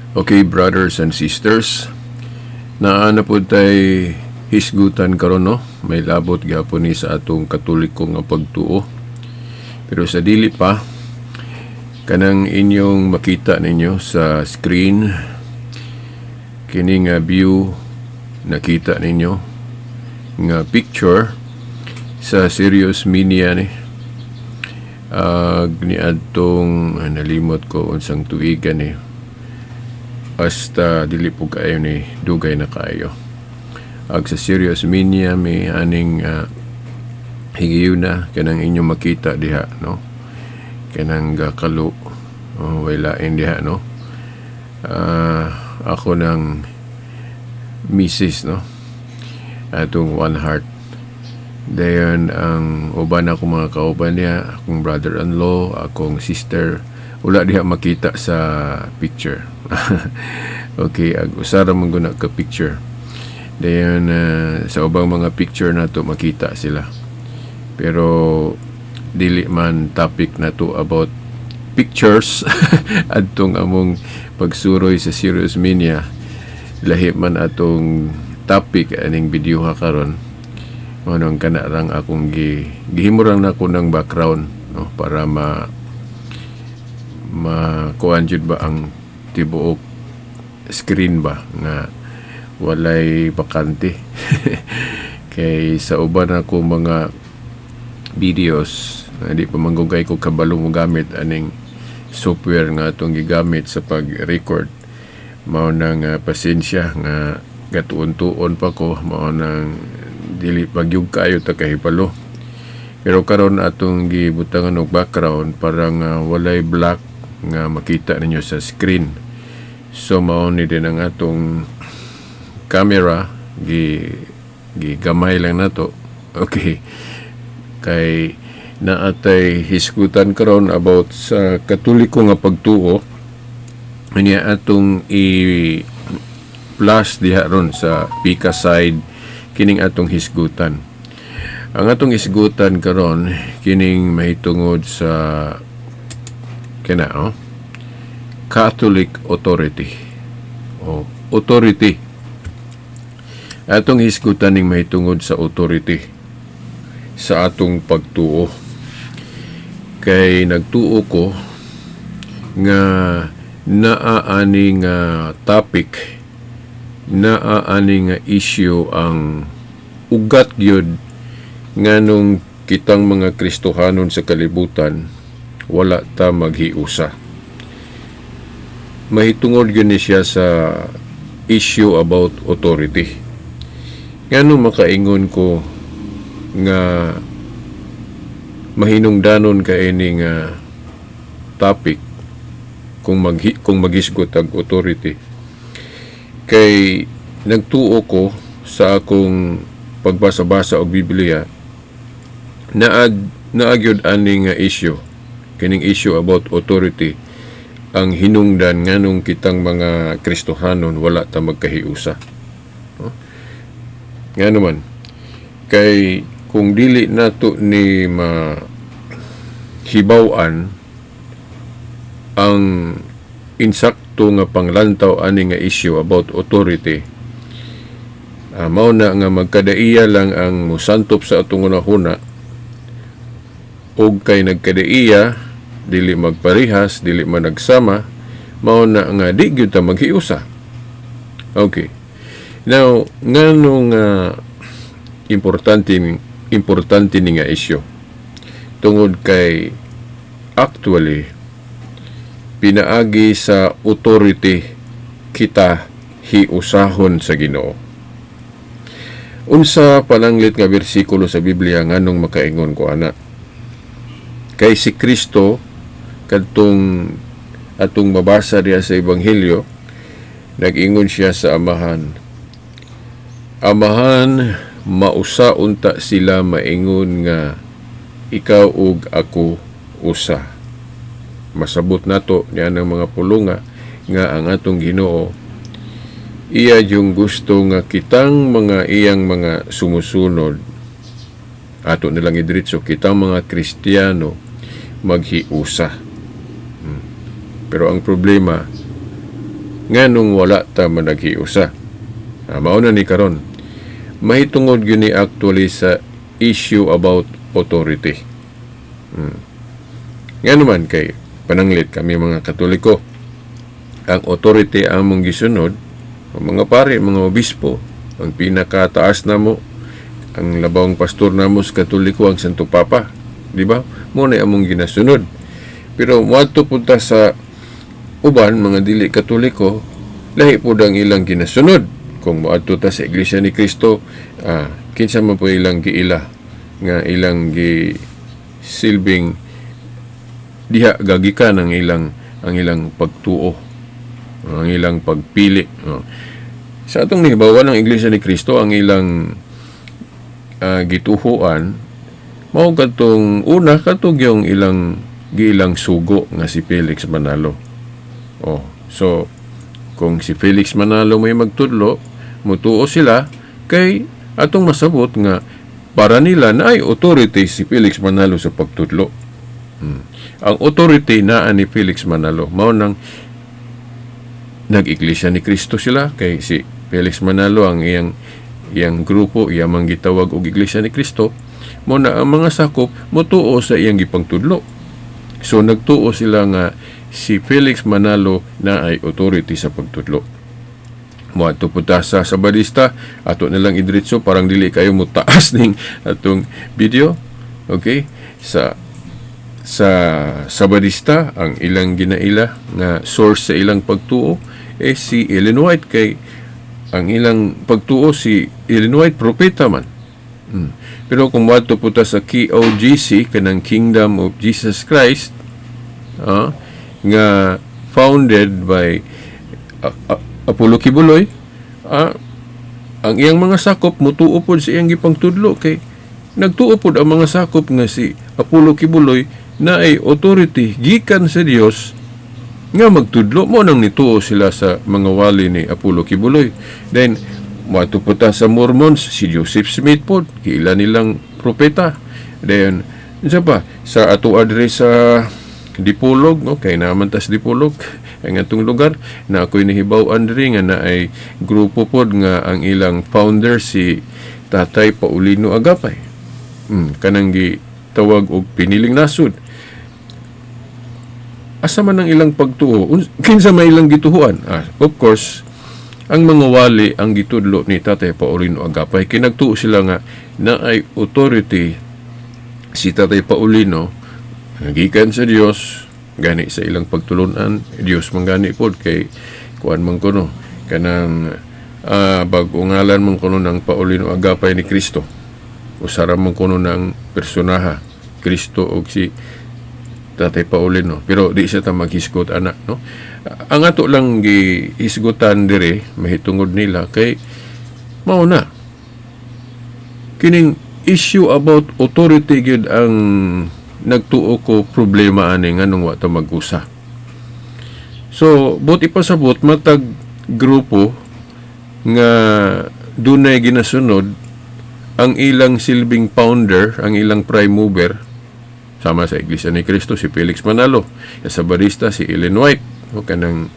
Okay, brothers and sisters, naa na pud tay hisgutan karon, no? May labot gyapon ni sa atong Katoliko nga pagtuo. Pero sa dili pa, kanang inyong makita ninyo sa screen, kini nga view nakita ninyo nga picture sa Sirius Minia ni. Ag niadtong nalimot ko unsang tuigan ni, basta dili po kaayo ni dugay na kaayo. Ag sa Sirius Minia may aning higayuna, kanang inyong makita diha, no, kanang gakalo, oh, way lain diha, no. Ako ng misis, no, atong one heart. Dayon ang uban ako, mga kauban niya, akong brother-in-law, akong sister, wala diha makita sa picture. Okay, ag usa ra man guna ka picture. Dayon sa ubang mga picture nato makita sila. Pero dili man topic nato about pictures adtong among pagsuroy sa Sirius Minia. Lahi man atong topic aning video ha karon. Manong kana lang akong gihimo lang nako ng background, no, para ma makuan jud ba ang tibuok screen ba nga walay bakante, kay sa uban ako mga videos hindi pa manggugay ko kabalo mo gamit aning software nga atong gigamit sa pag-record. Mao nang pasensya nga gatuon-tuon pa ko, mao nang dili pagyug kayo ta kahibalo. Pero karon atong gibutangan og background para nga walay black nga makita ninyo sa screen. So mao ni din ang atong camera, gi gigamay lang nato. Okay. Kay naatay hisgutan karon about sa Katoliko nga pagtuo niya, atong i plus diha ron sa pika side kining atong hisgutan. Ang atong hisgutan karon kining mahitungod sa kina, oh, Catholic authority o authority. Atong hisgutan ning mahitungod sa authority sa atong pagtuo, kay nagtuo ko nga naa ani nga topic, naa ani nga issue ang ugat gyud nganong kitang mga Kristohanon sa kalibutan wala ta maghiusa. Mahitungod gyud ni siya sa issue about authority. Ngano makaingon ko nga mahinungdanon kay ini nga topic kung maghisgot og authority? Kay nagtuo ko sa akong pagbasa-basa og Biblia, naag gyud ani nga issue, kining issue about authority, ang hinungdan nganong kitang mga Kristohanon wala ta magkahiusa, no? Ngano man, kay kung dili nato ni mahibaw-an ang insakto nga panglantaw ani nga issue about authority, mao na nga magkadaiya lang ang musantop sa atong hunahuna, ug kay nagkadaiya, dili magparihas, dili man nagsama, mao na nga di gyud ta maghiusa. Okay, now nganong importante importante ni nga issue? Tungod kay actually pinaagi sa authority kita hiusahon sa Ginoo. Unsa pananglit nga bersikulo sa Biblia nganong makaingon ko ana? Kay si Kristo, kadtong atong mabasa diha sa Ebanghelyo, nag-ingon siya sa Amahan, "Amahan, mausa unta sila maingon nga ikaw ug ako usa." Masabot nato niya ng mga pulunga nga ang atong Ginoo, iya yung gusto nga kitang mga iyang mga sumusunod, ato nilang idiretso, kitang mga Kristiyano maghiusa. Pero ang problema, Nganong wala ta managhiusa? Mao na ni karon. Mahitungod gyud ni actually sa issue about authority. Nga naman kay pananglit kami mga Katoliko, ang authority among gisunod, ang mga pare, mga obispo, ang pinakataas namo, ang labawng pastor namo sa Katoliko, ang Santo Papa, di ba? Mao na among ginasunod. Pero moadto pud ta sa uban mga dili Katoliko, lahi pud ang ilang ginasunod. Kung moadto ta sa Iglesia ni Cristo, kinsa man po ilang giila nga ilang gi silbing diha gagikan ang ilang pagtuo, ang ilang pagpili. Oh. Sa atong nahibawan, ang Iglesia ni Cristo, ang ilang gituhuan mao kadtong una, kadtong yung ilang giilang sugo nga si Felix Manalo. Oh, so kung si Felix Manalo may magtudlo, mutuo sila kay atong masabot nga para nila na ay authority si Felix Manalo sa pagtudlo. Ang authority naa ni Felix Manalo. Mao nang nag-Iglesia ni Cristo sila kay si Felix Manalo, ang iyang iyang grupo, iyang mang gitawag og Iglesia ni Cristo. Mao na ang mga sakop motuo sa iyang gipangtudlo. So nagtuo sila nga si Felix Manalo na ay authority sa pagtudlo. Moadto pud ta sa Sabadista, ato na lang idiretso, parang dili kayo mo taas ning atong video. Okay? Sa Sabadista, ang ilang ginaila nga source sa ilang pagtuo eh si Ellen White, kay ang ilang pagtuo, si Ellen White propeta man. Pero kung moadto po ta sa KOGC, kanang Kingdom of Jesus Christ, nga founded by Apollo Quiboloy, ang iyang mga sakop mutuo pod sa iyang gipangtudlo kay nagtuo pod ang mga sakop nga si Apollo Quiboloy na ay authority gikan sa Dios nga magtudlo. Mao nang nituo sila sa mga wali ni Apollo Quiboloy. Then moadto po ta sa Mormons, si Joseph Smith pod giila nilang propeta. Then unsa pa sa ato address sa Dipolog, no, kay naman tas Dipolog ang atong lugar na ako'y nahibaw-an diri nga naay grupo pod nga ang ilang founder si Tatay Paulino Agapay. Kanang gitawag og Piniling Nasod. Asa man ang ilang pagtuo? Kinsa may ilang gituhuan? Of course, ang mga wali ang gitudlo ni Tatay Paulino Agapay. Kinagtuo sila nga na ay authority si Tatay Paulino gikan sa Dios. Gani sa ilang pagtulunan, Dios man gani pod kay kuan man kuno, kanang bag-o ngalan man kuno ng Paulino Agapay ni Kristo. Usara man kuno ng personaha, Kristo og si Tatay Paulino. Pero di siya ta maghisgot ana, no? Ang ato lang gihisgutan dire mahitungod nila kay mao na kining issue about authority gyud ang nagtuo ko problema ani, nganong wa ta mag-usa. So buot ipasabot, matag grupo nga dunay ginasunod ang ilang silbing founder, ang ilang prime mover, sama sa Iglesia ni Cristo si Felix Manalo, sa Sabadista si Ellen White o kanang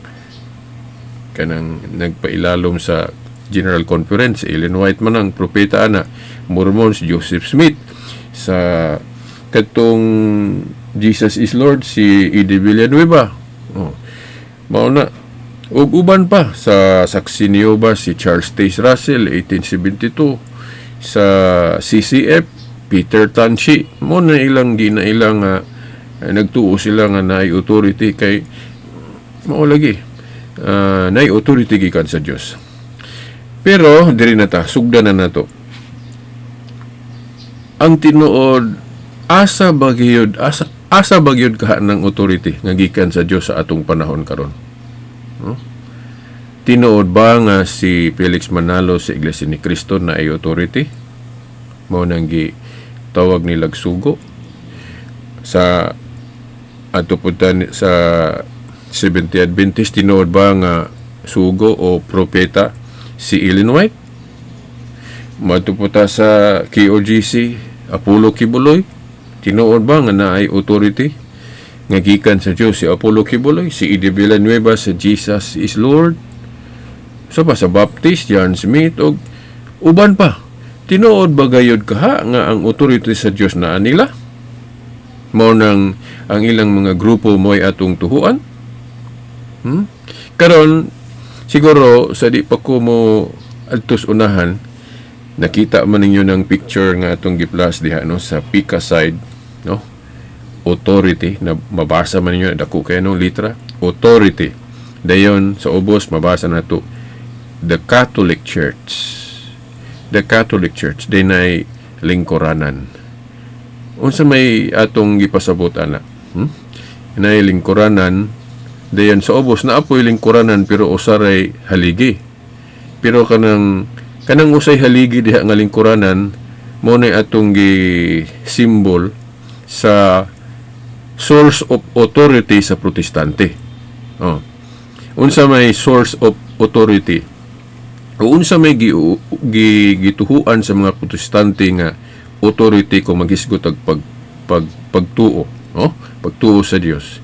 kanang nagpailalom sa General Conference, Ellen White man ang propeta ana. Mormons, Joseph Smith. Sa katong Jesus is Lord, si E.D. Villanueva. Oh. Mao na. Ug uban pa sa Saksi ni Jehovah, si Charles Taze Russell, 1872. Sa CCF, Peter Tanchi. Mao na ilang ginailang nagtuo sila nga naay authority kay mao lagi. Naay authority gikan sa Dios. Pero diri na ta, sugdan na nato. Ang tinuod, asa ba gyud kaha ng authority nga gikan sa Dios sa atong panahon karon? No? Tinuod ba nga si Felix Manalo sa Iglesia ni Cristo na ay authority? Mao nang tawag nilag sugo sa ato pud ta sa Seventh Adventist, tinuod ba nga sugo o propeta si Ellen White? Moadto po ta sa KOGC, Apollo Quiboloy, tinuod ba nga naay authority? Nga gikan sa Dios, si Apollo Quiboloy, si Eddie Villanueva sa Jesus is Lord, sa pa sa Baptist, John Smith, og uban pa. Tinuod ba gayod kaha nga ang authority sa Dios naa nila? Mao nang ang ilang mga grupo mo'y atong tuhuan? Karon siguro sa di pa ko mo adtos unahan, nakita man ninyo ng picture nga atong gi-plus diha, no, sa Pika side, no? Authority na mabasa man ninyo, dako kay, no, litra authority. Dayon sa ubos mabasa nato the Catholic Church. The Catholic Church dinay lingkuranan. Unsa may atong gipasabot ana? Nay lingkuranan, dayon sa ubos naa poy lingkuranan pero usaray haligi. Pero kanang usay haligi diha nga lingkuranan mo na atong gi symbol sa source of authority sa Protestante. Oh. Unsa may source of authority? O unsa may gituhuan sa mga Protestante nga authority kung maghisgot og pag pag pagtuo, no? Pagtuo sa Dios.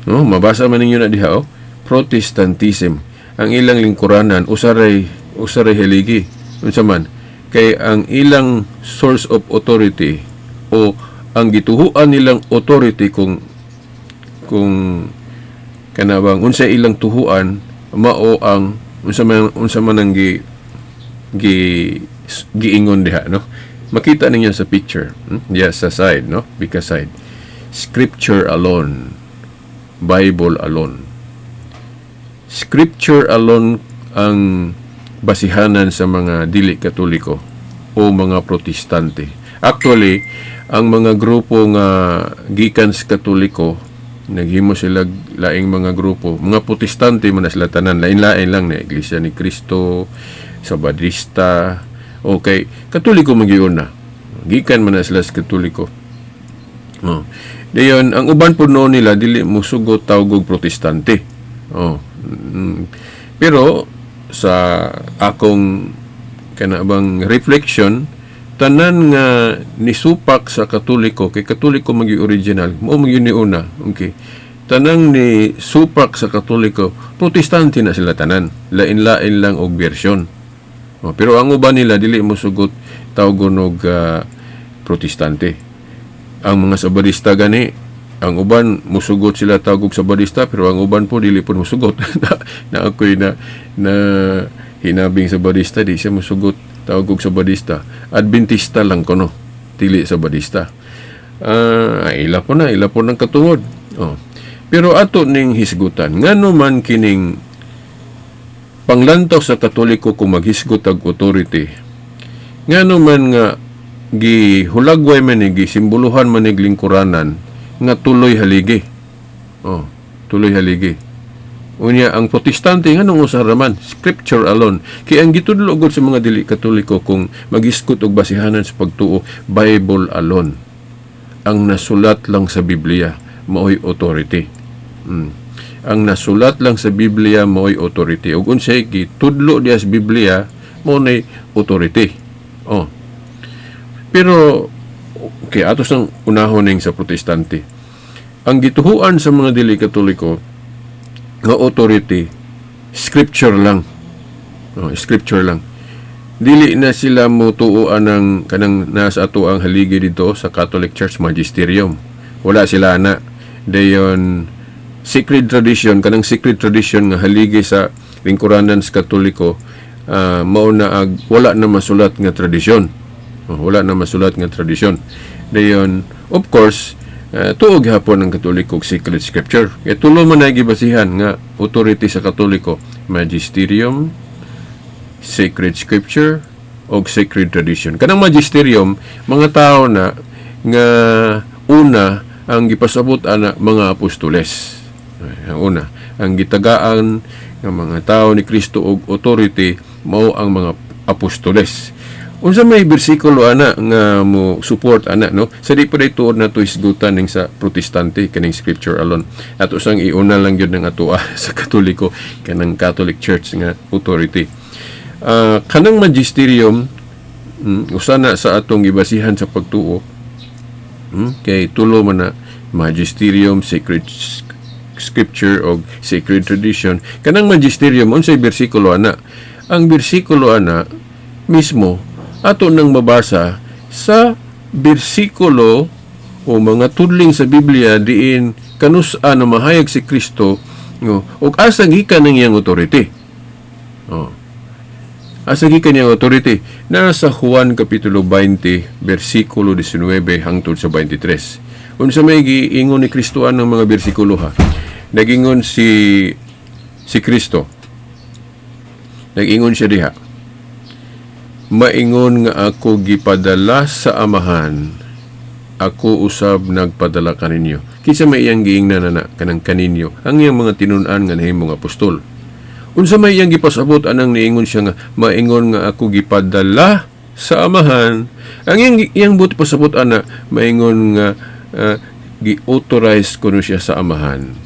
No, mabasa man ninyo na diha, oh. Protestantism. Ang ilang lingkuranan usaray haligi. Unsa man? Kay ang ilang source of authority o ang gituhuan nilang authority kung kanabang unsa ilang tuhuan, mao ang unsa man ang gi gi giingon diha, no? Makita ninyo sa picture, Diha sa side, no, Pika side, scripture alone, Bible alone, scripture alone ang basihanan sa mga dili Katoliko o mga Protestante. Actually, ang mga grupo nga gikan sa Katoliko, naghimo sila laing mga grupo, mga Protestante man na sila tanan, lain-lain lang na Iglesia ni Cristo, Sabadista, okay, Katoliko man gyud na. Gikan man na sila sa Katoliko. Oh. Dayon, ang uban po noon nila dili musugot tawgog Protestante. Oh. Pero sa akong kana bang reflection, tanan nga nisupak sa Katoliko, kay Katoliko man gyud original, mao man gyud ni una. Okay. Tanang ni supak sa Katoliko, Protestante na sila tanan. Lain-lain lang og version. Oh, pero ang uban nila dili mo sugot tawgon og Protestante. Ang mga Sabadista gani, ang uban musugot sila tawgog Sabadista, pero ang uban po dili po musugot. Na ako'y na hinabing Sabadista, di siya musugot tawgog Sabadista. Adventista lang kono, dili Sabadista. Ah, ila po na, ila po ng katungod. Oh. Pero ato ning hisgutan, ngano man kining panglantaw sa Katoliko kung maghisgot og authority? Ngano man nga gihulagway man ni, gisimboluhan man ni lingkuranan nga tuloy haligi? Oh, tuloy haligi. Unya ang Protestante, nganong usa raman, scripture alone. Kay ang gitudlo gud sa mga dili Katoliko kung maghisgot og basihanan sa pagtuo, Bible alone. Ang nasulat lang sa Biblia maoy authority. Ang nasulat lang sa Biblia maoy authority. Ug unsay gitudlo diha sa Biblia mao nay authority. Oh. Pero okay, ato sang unahon ning sa Protestante. Ang gituhuan sa mga dili Katoliko nga authority, scripture lang. Oh, scripture lang. Dili na sila mo tuo anang kanang nasa ato ang haligi dito sa Catholic Church, magisterium. Wala sila na. Dayon sacred tradition, kanang sacred tradition nga haligi sa lingkuranan sa Katoliko, mao na ag wala na masulat nga tradisyon. Oh, wala na masulat nga tradisyon. Dayon, of course, tuo gihapon ang Katoliko og sacred scripture. Kay tulo man na gibasihan nga authority sa Katoliko: magisterium, sacred scripture, og sacred tradition. Kanang magisterium, mga tao na nga una ang gipasabot ana mga apostoles. Ay, ang una, ang gitagaan ng mga tao ni Kristo og authority mao ang mga apostoles. Unsa may bersikulo ana nga mo support ana, no? Sa di pa day tuod na to hisgutan ning sa Protestante, kaning scripture alone. Ato sang iuna lang gyud ng atoa sa Katoliko, kanang Catholic Church nga authority. Kanang magisterium, usa na sa atong gibasihan sa pagtuo. Kay tulo man na Magisterium, sacred scripture o sacred tradition. Kanang magisterium, unsay bersikulo ana? Ang bersikulo ana mismo ato nang mabasa sa bersikulo o mga tudling sa Biblia diin kanus-a na mahayag si Kristo, no, ug asa gikan ang iyang authority. Oh. Asa gikan iyang authority? Nasa Juan Kapitulo 20 bersikulo 19 hangtod sa 23. Unsa may giingon ni Kristo anang mga bersikulo, ha? Nagingon si Kristo. Nagingon siya diha. "Maingon nga ako gipadala sa Amahan, ako usab nagpadala kaninyo." Kinsa may iyang giingnan na kanang "kaninyo"? Ang iyang mga tinun-an nga nahimong apostol. Unsa may iyang gipasabot anang niingon siya nga "maingon nga ako gipadala sa Amahan"? Ang iyang buot pasabot ana, maingon nga gi-authorize kuno siya sa Amahan.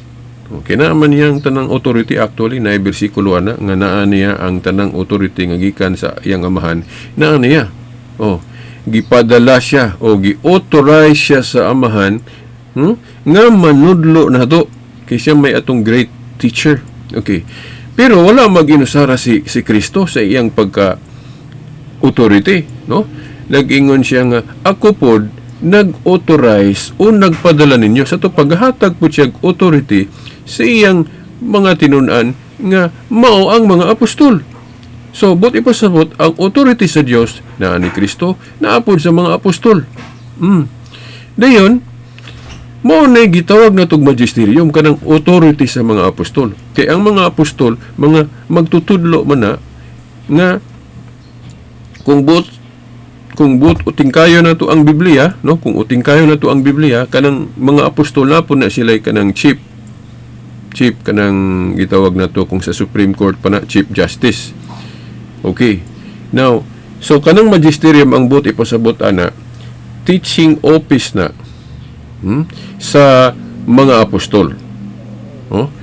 Okay na man niyang tanang authority. Actually, na bersikulo ana nga naa niya ang tanang authority nga gikan sa iyang Amahan, naa niya. Oh, gipadala siya o gi-authorize siya sa Amahan, nga manudlo nato kay siya may atong great teacher. Okay. Pero wala mag-inusara si Kristo sa iyang pagka authority, no? Nag-ingon siya nga ako pod nag-authorize o nagpadala ninyo. Sa to paghatag po siya og authority sa iyang mga tinun-an nga mao ang mga apostol. So, buot ipasabot, ang authority sa Dios na ni Kristo naapod sa mga apostol. Dayon, mao na gitawag na tog magisterium, kanang authority sa mga apostol. Kay ang mga apostol, mga magtutudlo man na nga kung buot utingkayo na to ang Biblia, no? Kung utingkayo na to ang Biblia, kanang mga apostol na po na sila, kanang chief, kanang gitawag na to kung sa Supreme Court pa na, Chief Justice. Okay. Now, so kanang magisterium, ang buot ipasabot ana, teaching office na sa mga apostol. Oh?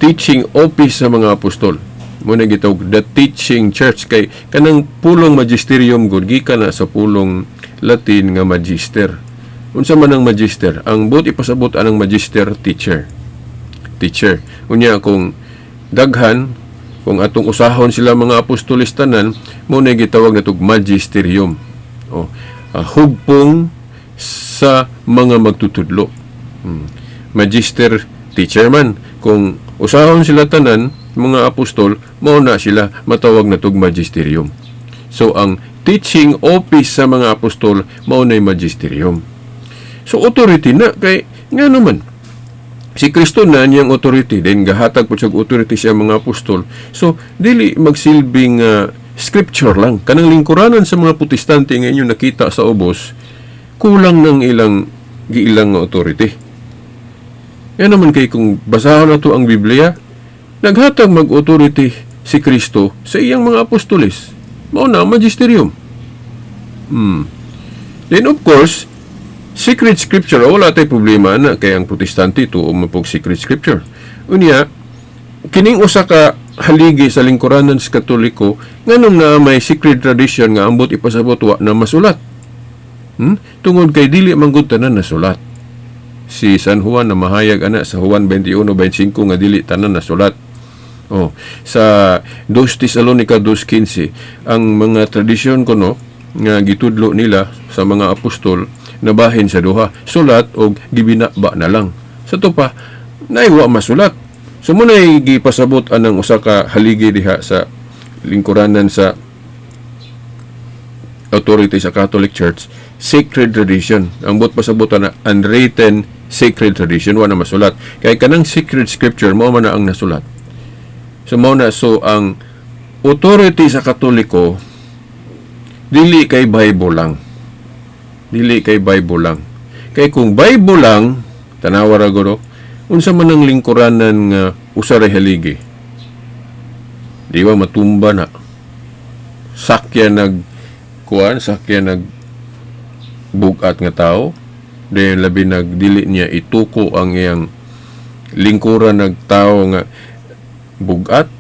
Teaching office sa mga apostol. Mao na gitawag the teaching church kay kanang pulong magisterium gud gikan na sa pulong Latin nga magister. Unsa man ang magister? Ang buot ipasabot anang magister, teacher. Teacher. Unya kung daghan, kung atong usahon sila mga apostolis tanan, mao na gitawag natog magisterium. Oh, hugpong sa mga magtutudlo. Magister, teacher man. Kung usahon sila tanan, mga apostol, mao na sila matawag natog magisterium. So ang teaching office sa mga apostol mao na magisterium. So authority na kay nga naman si Kristo na niyang authority, then gahatag po siya og authority sa mga apostol. So dili magsilbing scripture lang. Kanang lingkuranan sa mga Protestante nga inyo nakita sa ubos, kulang ng ilang giilang nga authority. Yan naman kay kung basahon na to ang Biblia, naghatag mag-authority si Kristo sa iyang mga apostoles. Mao na ang magisterium. Then of course, sacred scripture, wala tay problema na kay ang Protestante tuo man pog sacred scripture. Unya, kining usa ka haligi sa lingkuranan sa Katoliko, nganong na may secret tradition nga ambot ipasabot wa na masulat? Tungod kay dili man gud tanan nasulat. Si San Juan na mahayag ana sa Juan 21:25 nga dili tanan nasulat. Oh, sa 2 Tesalonica 2:15, ang mga tradisyon kuno nga gitudlo nila sa mga apostol nabahin sa duha, sulat og gibinaba na lang. Sa to pa, naiwa masulat. So mao na gipasabot anang usa ka haligi diha sa lingkuranan sa authority sa Catholic Church, sacred tradition. Ang buot pasabot na unwritten sacred tradition, wa na masulat. Kay kanang sacred scripture mao man na ang nasulat. So mao na, so ang authority sa Katoliko dili kay Bible lang. Dili kay Bible lang. Kay kung Bible lang, tanawa ra guro, unsa man ang lingkuranan nga usa ra haligi? Di ba matumba na? Sakya nag kuan, sakya nag bugat nga tao. Then labi nagdili niya ituko ang iyang lingkuran nag tao nga bugat.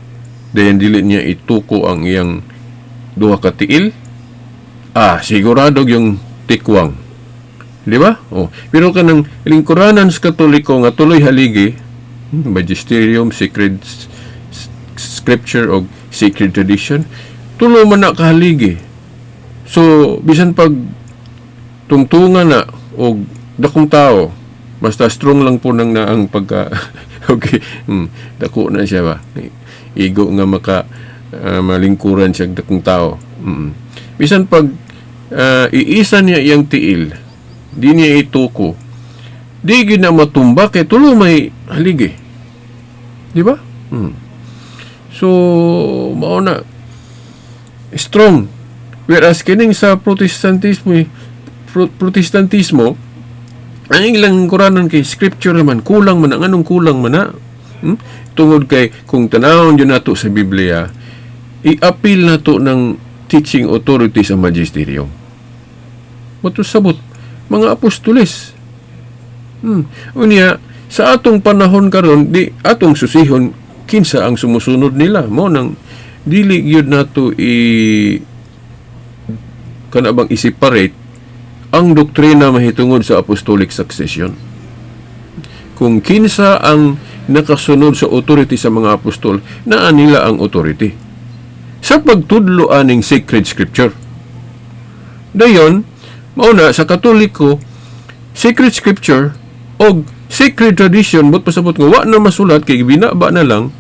Then dili niya ituko ang iyang duha ka tiil. Ah, sigurado yung tikwang. Di ba? Oh, pero kanang lingkuranan sa Katoliko nga tuloy haligi, magisterium, sacred scripture o sacred tradition, tulo man na kahaligi. So, bisan pag tungtungan na og dakong tao, basta strong lang po nang naang pagka okay, dako na siya ba, igo nga maka malingkuran siya dakong tao. Bisan pag iisa niya iyang tiil, di niya ituko, di gyud na matumba kay tulo may haligi, di ba? So mao na strong, whereas kining sa Protestantismo eh, Protestantismo ang ilang kuranon kay scripture naman, kulang man. Ang anong kulang man na? Tungod kay kung tanawon yun nato sa Biblia, i-appeal nato ng teaching authority sa magisterium. Mato sabot mga apostoles. Unya sa atong panahon karon, di atong susihon kinsa ang sumusunod nila. Mo nang dili gyud nato i kana bang i-separate ang doktrina mahitungod sa apostolic succession. Kung kinsa ang nakasunod sa authority sa mga apostol, naa nila ang authority sa pagtudlo aning sacred scripture. Dayon, mao na sa Katoliko, sacred scripture og sacred tradition, but pasabot nga wa na masulat kay binaba na lang.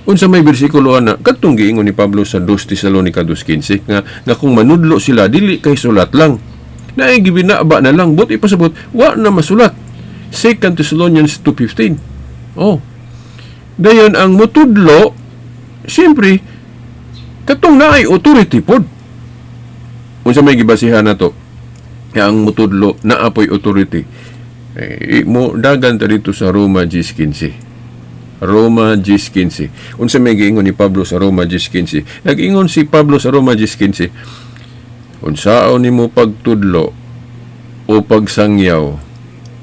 Unsa may bersikulo ana? Kadtong giingon ni Pablo sa 2 Tesalonica 2:15 nga kung manudlo sila, dili kay sulat lang, naay gibinaba na lang, but ipasabot wa na masulat. 2 Thessalonians 2:15. Oh, dayon ang mutudlo, siyempre katong naay authority pod. Unsa may gibasihan nato nga ang mutudlo naa poy authority? Eh, mo dagan ta dito sa Roma 10:15. Roma 10:15. Unsa may giingon ni Pablo sa Roma 10:15? Nag-ingon si Pablo sa Roma 10:15, unsaon nimo pagtudlo o pagsangyaw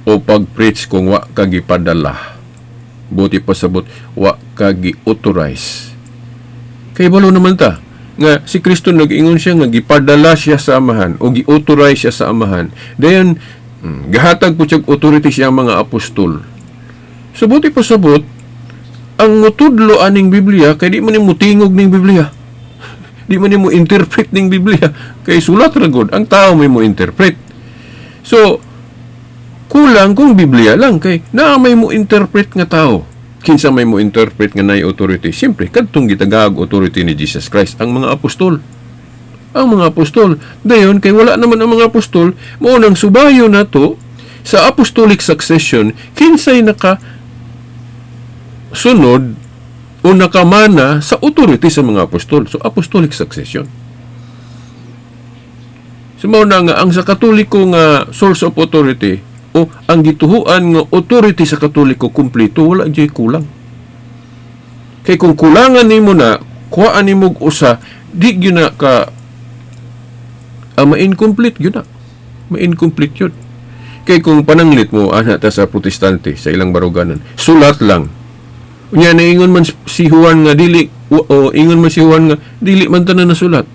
o pag-preach kung wa ka gipadala? Buti pasabot, wa ka gi-authorize. Kay balo naman ta nga si Kristo, nag-ingon siya nga gipadala siya sa Amahan o gi-authorize siya sa Amahan. Dayon gahatag po siya authority siya ang mga apostol. So buti pasabot, ang mutudlo aning Biblia, kay di man nimo tingog ning Biblia, di man nimo interpret ning Biblia kay sulat ra gud, ang tao may mo interpret. So kulang kung Biblia lang kay naa may mo interpret nga tao. Kinsa may mo interpret nga naay authority? Siyempre kadtong gitagaag authority ni Jesus Christ, ang mga apostol. Ang mga apostol. Dayon kay wala naman ang mga apostol, mao nang subayo nato sa apostolic succession, kinsay naka sunod o nakamana sa authority sa mga apostol. So apostolic succession. So mao na nga ang sa Katoliko nga source of authority o ang gituhuan nga authority sa Katoliko, kumpleto, wala jay kulang. Kay kung kulangan nimo na, kuhaan nimo og usa, di gyud na ka ma-incomplete gyud na. Ma-incomplete yun. Kay kung pananglit mo ana ta sa Protestante sa ilang baruganan, sulat lang. Unya naingon man si Juan nga dili o ingon man si Juan nga dili man tanan nasulat.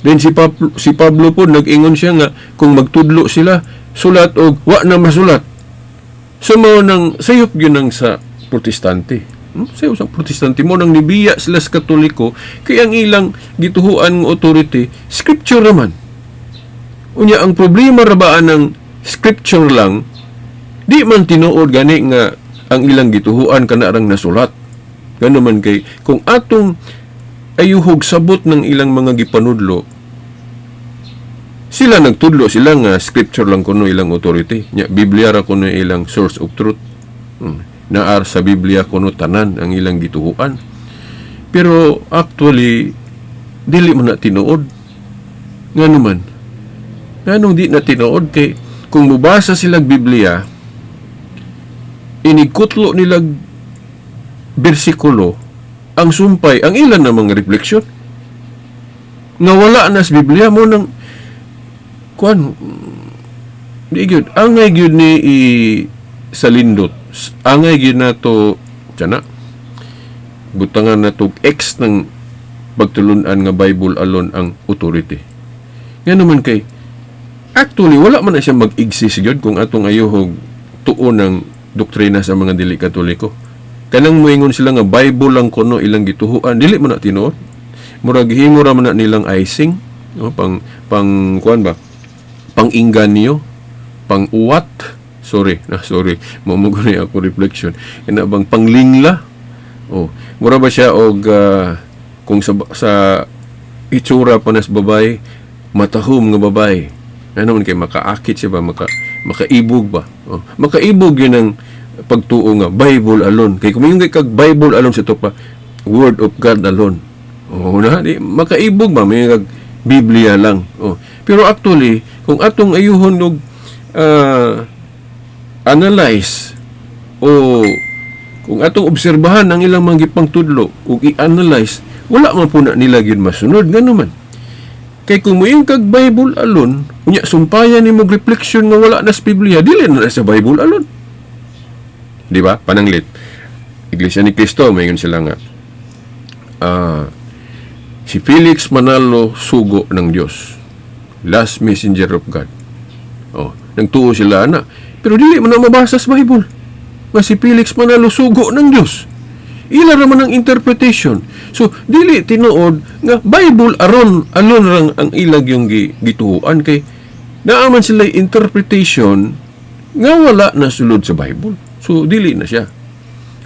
Then si Pablo po, nag-ingon siya nga kung magtudlo sila, sulat og wa na masulat. So mao nang sayop gyud nang sa Protestante. Sayop sa Protestante, mo nang nibiya sila sa Katoliko kay ang ilang gituhuan nga authority, scripture naman. Unya ang problema ra ba ng scripture lang, di man tinuod gani nga ang ilang gituhuan kana rang nasulat. Gano man kay kung atong ayuhog sabot ng ilang mga gipanudlo, sila nagtudlo sila nga scripture lang kuno ilang authority. Nya Biblia ra kuno ilang source of truth. Naar sa Biblia kuno tanan ang ilang gituhuan. Pero actually dili man na tinuod. Ngano man? Nganong di na tinuod? Kay kung mubasa sila Biblia, inigkutlo nila bersikulo, ang sumpay ang ilan na mga refleksyon nga wala na sa Biblia. Mo nang kuan, di gyud angay gyud ni i sa lindot, angay gyud nato tiyan butangan nato X ng pagtulunan nga Bible alone ang authority. Nga naman kay Actually, wala man na siya mag-exist gyud kung atong ayuhog tuon ng doktrina sa mga dili Katoliko. Kanang moingon sila nga Bible lang kuno ilang gituhuan, dili man na tinuod. Murag gihimo ra man na nilang icing, no? Pang pang kuan ba? Pang inganyo, pang uwat. Sorry, na sorry. Mao mo gani ako reflection. Ina bang panglingla? Oh, mura ba siya og kung sa itsura pa nas babae, matahom nga babae. Ano man kay makaakit siya ba, makaibog ba? Oh, makaibog yun ang pagtuo nga Bible alone. Kay kung kay kag Bible alone sa pa, Word of God alone. Oh, na di makaibog ba may kag Biblia lang. Oh. Pero actually, kung atong ayuhon og analyze o kung atong obserbahan ang ilang mga gipangtudlo ug i-analyze, wala man po na nila gyud masunod. Ngano man? Kay kung moingon kag Bible alone, unya sumpayan nimo og reflection nga wala na sa Biblia, dili na na sa Bible alone. Di ba? Pananglit. Iglesia ni Cristo, moingon sila nga si Felix Manalo sugo ng Diyos. Last messenger of God. Oh, nagtuo sila na. Pero dili man na mabasa sa Bible nga si Felix Manalo sugo ng Diyos. Ila ra man ang interpretation. So, dili tinuod nga Bible aron alone rang ang ilag yung gituoan kay naa man sila interpretation nga wala na sulod sa Bible. So, dili na siya.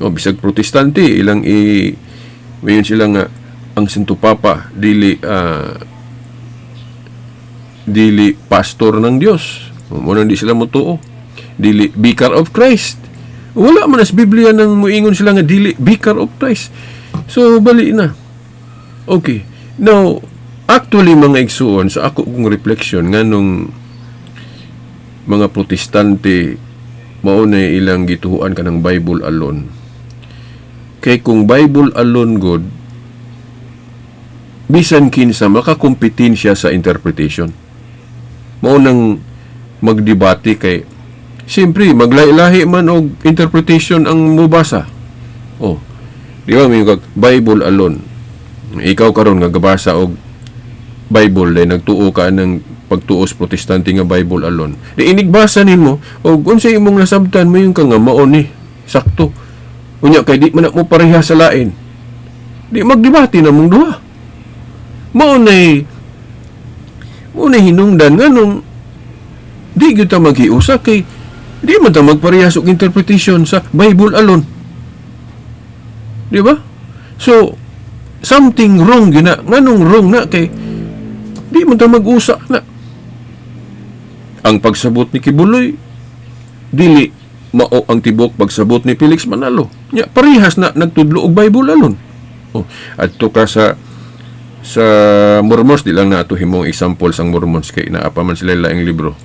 O, bisag Protestante, ilang mayon sila nga ang Santo Papa dili dili pastor ng Dios. Mo nang di sila motuo. Dili vicar of Christ. Wala man sa Biblia nang muingon sila nga dili vicar of Christ. So bali na. Okay. Now, actually, mga igsuon, sa ako kong reflection, nganong mga Protestante mao na ilang gituhuan kanang Bible alone. Kay kung Bible alone god, bisan kinsa makakompetensya sa interpretation. Mao nang magdebate kay siyempre maglahi-lahi man og interpretation ang mubasa. Oh. Di ba may kag Bible alone? Ikaw karon nga gabasa og Bible dahil nagtuo ka ng pagtuo sa Protestante nga Bible alone. Di inigbasa nimo og unsay imong nasabtan, mo yung ka nga mao ni sakto. Unya kay di man na mo pareha sa lain. Di magdebate na mong duha. Mao na hinungdan nganong di gyud ta maghiusa kay di man ta magparehas og interpretation sa Bible alone. Di ba? So something wrong gyud na. Nganong wrong na? Kay di man ta mag-usa na. Ang pagsabot ni Quiboloy dili mao ang tibok pagsabot ni Felix Manalo. Nya parehas na nagtudlo og Bible alone. Oh, adto ka sa Mormons, di lang nato himong example sang Mormons kay naa pa man sila laing libro.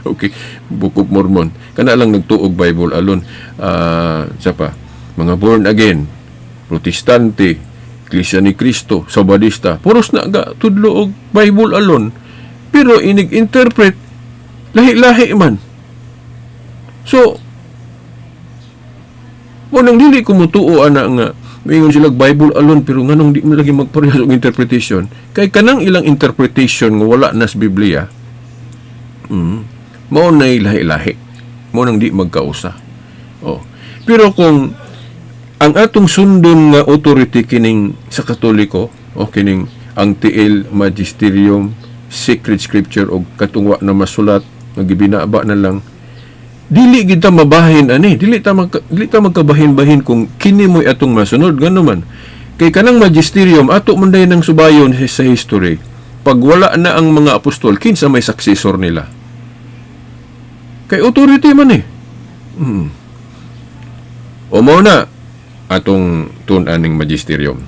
Okay, Book of Mormon. Kana lang nagtuog Bible alone. Ah, sa pa mga born again, Protestante, Iglesia ni Cristo, Sabadista, puros na ga tudlo og Bible alone. Pero inig interpret lahi-lahi man. So, mo nang dili ko mutuo ana nga moingon sila Bible alone, pero nganong di man lagi magparehas og interpretation? Kay kanang ilang interpretation nga wala na sa Biblia, mao nay lahi-lahi, mao nang di magkausa. Oh, pero kung ang atong sundon nga authority kining sa Katoliko o kining ang tiil, magisterium, sacred scripture o katong wa na masulat nga gibinaba na lang, dili gid ta mabahin ani, dili ta magkabahin-bahin kung kini mo'y atong masunod. Ngano man? Kay kanang magisterium ato man dayon ng subayon sa history. Pag wala na ang mga apostol, kinsa may successor nila? Kay authority man eh. O mao na atong tun-an ning magisterium.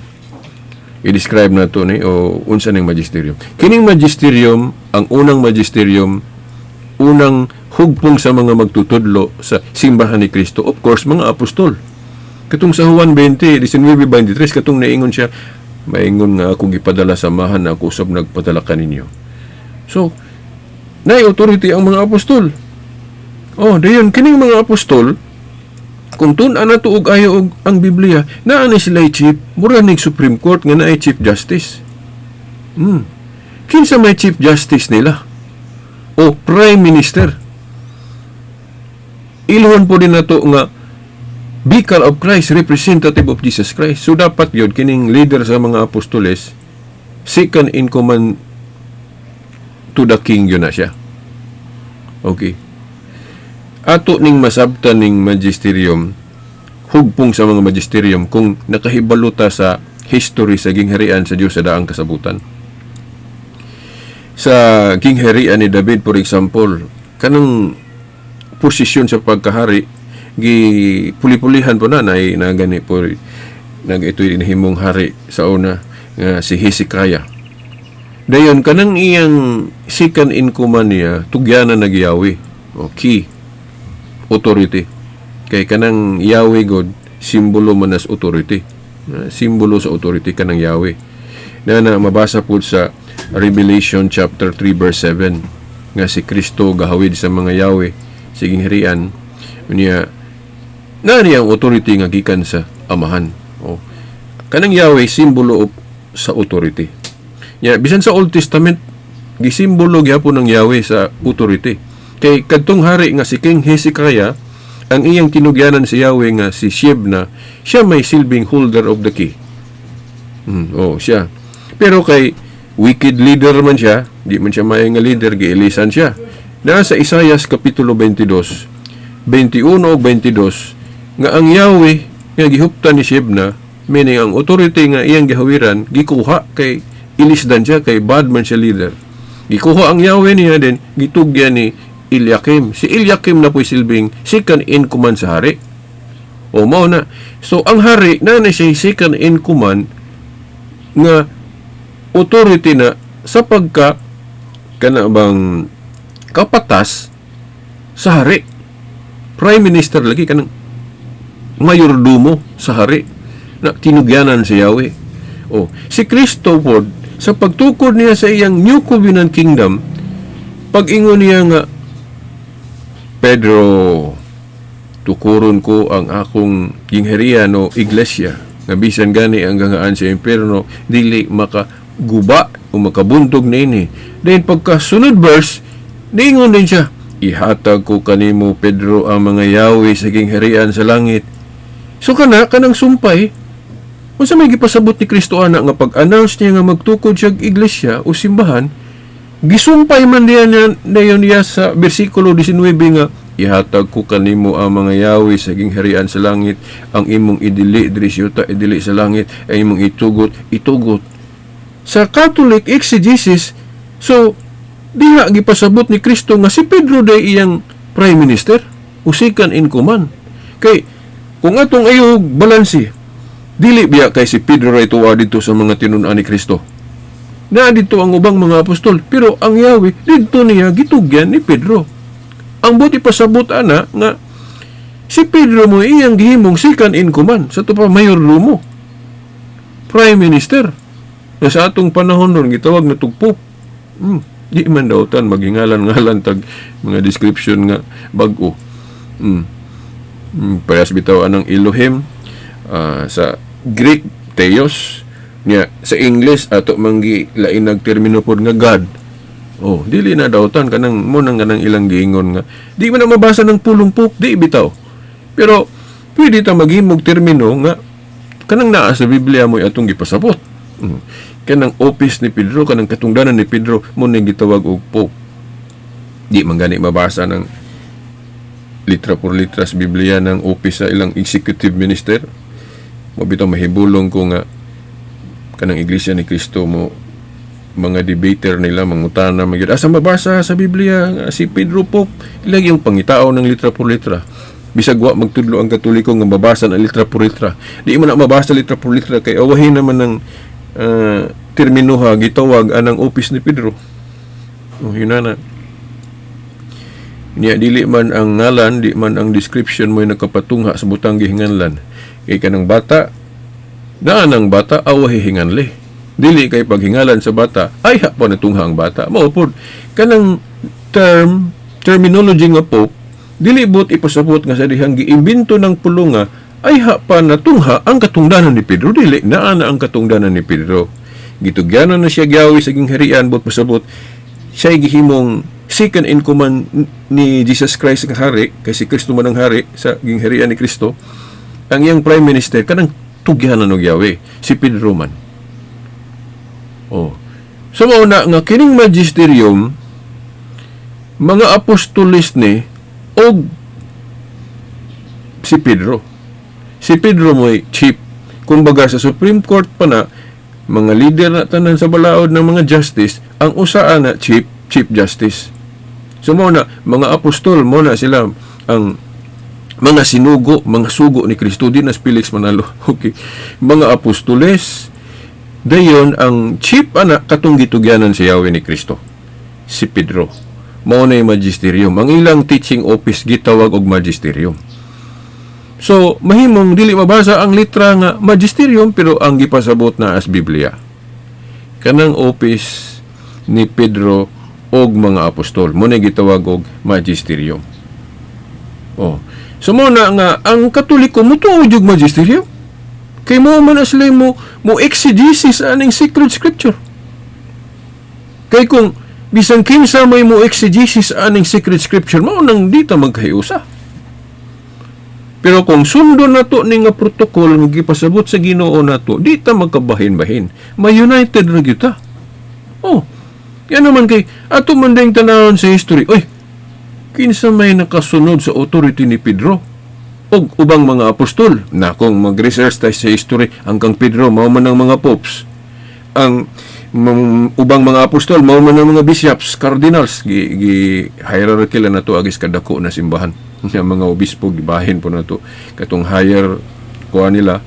I-describe na to ni o unsa ning magisterium. Kining magisterium, ang unang magisterium, unang hugpong sa mga magtutudlo sa Simbahan ni Kristo, of course, mga apostol. Katong sa Juan 20, 19-23, katong naingon siya, "Maingon nga akong gipadala sa Amahan, ako usab nagpadala kaninyo." So, naay authority ang mga apostol. Oh, dayon kining mga apostol, kung tun-an na og ayo og ang Biblia, naa ni sila chief, mura ning Supreme Court nga naay Chief Justice. Kinsa may Chief Justice nila? O prime minister. Ilhon po din nato nga Vicar of Christ, representative of Jesus Christ. So dapat yun, kining leader sa mga apostoles, second in command to the king yun na siya. Okay. Ato ning masabtan ning magisterium, hugpong sa mga magisterium kung nakahibalo ta sa history sa gingharian sa Dios sa daang kasabutan. Sa gingharian ni David, for example, kanang posisyon sa pagkahari gi puli-pulihan po na na gani po nag ito'y inahimong hari sa una nga si Hezekiah. Dayon kanang iyang second in command niya tugyanan nag Yahweh o key authority. Kay kanang Yahweh God simbolo man as authority. Simbolo sa authority kanang Yahweh. Na na mabasa po sa Revelation chapter 3 verse 7 nga si Kristo gahawid sa mga Yahweh sa gingharian niya na niya ang authority nga gikan sa Amahan. Oh. Kanang Yahweh simbolo of, sa authority. Ya, bisan sa Old Testament gisimbolo gyapon ng Yahweh sa authority. Kay kadtong hari nga si King Hezekiah, ang iyang tinugyanan si Yahweh nga si Shebna, siya may silbing holder of the key. Oh, siya. Pero kay wicked leader man siya, di man siya maayo nga leader, giilisan siya. Naa sa Isaias kapitulo 22, 21 ug 22 nga ang Yahweh nga gihuptan ni Shebna, meaning ang authority nga iyang gihawiran gikuha kay ilisdan siya kay bad man siya leader. Gikuha ang Yahweh niya, din gitugyan ni Eliakim. Si Eliakim na po'y silbing second in command sa hari. O mao na. So ang hari na siya second in command nga authority na sa pagka kana bang kapatas sa hari. Prime Minister lagi, kanang mayordomo sa hari na tinugyanan si Yahweh. O, si Kristo pod sa pagtukod niya sa iyang New Covenant Kingdom, pag-ingon niya nga, "Pedro, tukuron ko ang akong gingharian o iglesia nga bisan gani ang gangaan sa impierno dili makaguba o makabuntog niini." Then pagkasunod verse, niingon din siya, "Ihatag ko kanimo, Pedro, ang mga Yahweh sa gingharian sa langit." So kana kanang sumpay, unsa may gipasabot ni Kristo ana nga pag-announce niya nga magtukod siya og iglesia o simbahan, gisumpay man niya niya niya sa bersikulo 19 nga "Ihatag ko kanimo ang mga Yahweh sa gingharian sa langit, ang imong idili diri sa yuta idili sa langit, ang imong itugot itugot." Sa Catholic exegesis, so diha gipasabot ni Kristo nga si Pedro day iyang prime minister o second in command. Kay kung atong ayo balanse, dili biya kay si Pedro ra ituwa dito sa mga tinun-an ni Kristo? Na dito ang ubang mga apostol, pero ang Yahweh didto niya gitugyan ni Pedro. Ang buti pasabot ana nga si Pedro mo iyang gihimong second in command sa to pa mayordomo. Prime Minister. Na sa atong panahon nun gitawag na tug Pope. Di man dautan maghingalan-ngalan tag mga description nga bag-o. Parehas bitaw anang Elohim, sa Greek Theos niya, sa English ato manggi lain nagtermino pod nga God. Oh, dili na dautan kanang mo nang kanang ilang giingon nga di man na mabasa ng pulong Pope, di bitaw. Pero pwede ta maghimog termino nga kanang naa sa Biblia mo atong gipasabot. Kanang office ni Pedro, kanang katungdanan ni Pedro mo ning gitawag og Pope. Di man gani mabasa ng litra por litra sa Biblia ng office sa ilang executive minister. Mo bitaw mahibulong ko nga kanang Iglesia ni Cristo mo mga debater nila mangutana magyud, "Asa mabasa sa Biblia nga si Pedro Pope?" Ilang yung pangitao ng litra por litra. Bisag wa magtudlo ang Katoliko nga mabasa ng litra por litra, di mo na mabasa litra por litra kay awahin naman ng terminuha gitawag anang office ni Pedro. Oh, yun na na. Niya dili man ang ngalan, di man ang description mo nakapatungha sa butang gihinganlan. Kay kanang bata, naa nang bata awahi hinganli. Dili kay paghingalan sa bata, ay ha pa natungha ang bata. Mao pod kanang term terminology nga Pope, dili bot ipasabot nga sa dihang giimbento ng pulong nga ay ha pa natungha ang katungdanan ni Pedro. Dili naa na ang katungdanan ni Pedro. Gitugyanan na siya gyawi sa gingharian, bot pasabot siya gihimong second in command ni Jesus Christ nga hari, kay si Kristo man ang hari sa gingharian ni Kristo. Ang iyang prime minister kanang tugyanan og Yahweh, si Pedro man. Oh. So mao na nga kining magisterium, mga apostoles ni og si Pedro. Si Pedro mo'y chief. Kumbaga sa Supreme Court pa na, mga leader na tanan sa balaod ng mga justice, ang usa na chief, chief justice. So mao na, mga apostol, mao na sila ang mga sinugo, mga sugo ni Kristo. Di na si Felix Manalo. Okay. Mga apostoles, dayon ang chief ana katong gitugyanan si Yahweh ni Kristo. Si Pedro. Mao na yung magisterium. Ang ilang teaching office gitawag og magisterium. So, mahimong dili mabasa ang litra nga magisterium, pero ang gipasabot na as Biblia. Kanang office ni Pedro og mga apostol mao na gitawag og magisterium. Oh. So mao na nga ang Katoliko motuo jud magisterium. Kay mao man na sila mo exegesis aning sacred scripture. Kay kung bisan kinsa may mo exegesis aning sacred scripture, mao nang di ta magkahiusa. Pero kung sundon nato ni nga protocol nga gipasabot sa Ginoo nato, di ta magkabahin-bahin. Ma-united ra gyud ta. Oh. Yan naman kay ato man ding tanawon sa history. Oy, kinsa may nakasunod sa authority ni Pedro og ubang mga apostol? Na kung mag-research tayo sa history, ang kang Pedro mao man ang mga popes. Ang ubang mga apostol mao man ang mga bishops, cardinals, gi hierarchy lang nato agis kadako na simbahan. Nga mga obispo gibahin po nato katong higher kuha nila,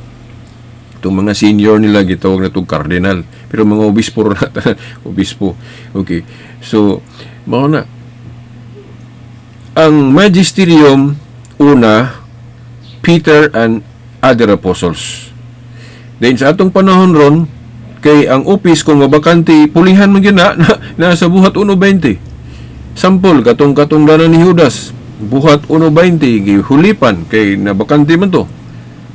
itong mga senior nila gitawag na itong cardinal, pero mga obispo ra na tanan, obispo. Okay, so mao na ang magisterium, una, Peter and other apostles. Then sa atong panahon ron, kay ang office kung mabakante, pulihan man gyud na, nasa Buhat 1:20. Sample, katong katungdanan ni Judas, Buhat 1:20, gihulipan kay nabakante man to.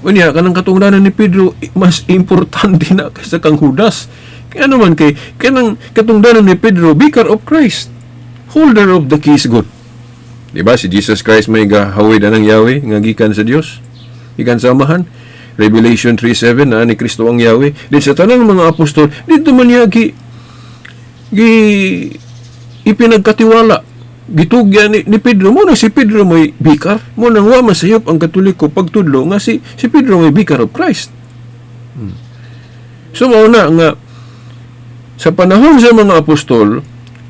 Unya kanang katungdanan ni Pedro mas importante na kaysa kang Judas. Kaya naman kay kanang katungdanan ni Pedro, vicar of Christ, holder of the keys God. Di ba si Jesus Christ may gahawid anang Yahweh nga gikan sa Dios? Gikan sa Amahan. Revelation 3:7 na ni Kristo ang Yahweh. Din sa tanang mga apostol, dito man niya gi ipinagkatiwala, gitugyan ni Pedro. Mao na si Pedro may vicar. Mao nang wa masayop ang Katoliko pagtudlo nga si Pedro may vicar of Christ. So mao na nga sa panahon sa mga apostol,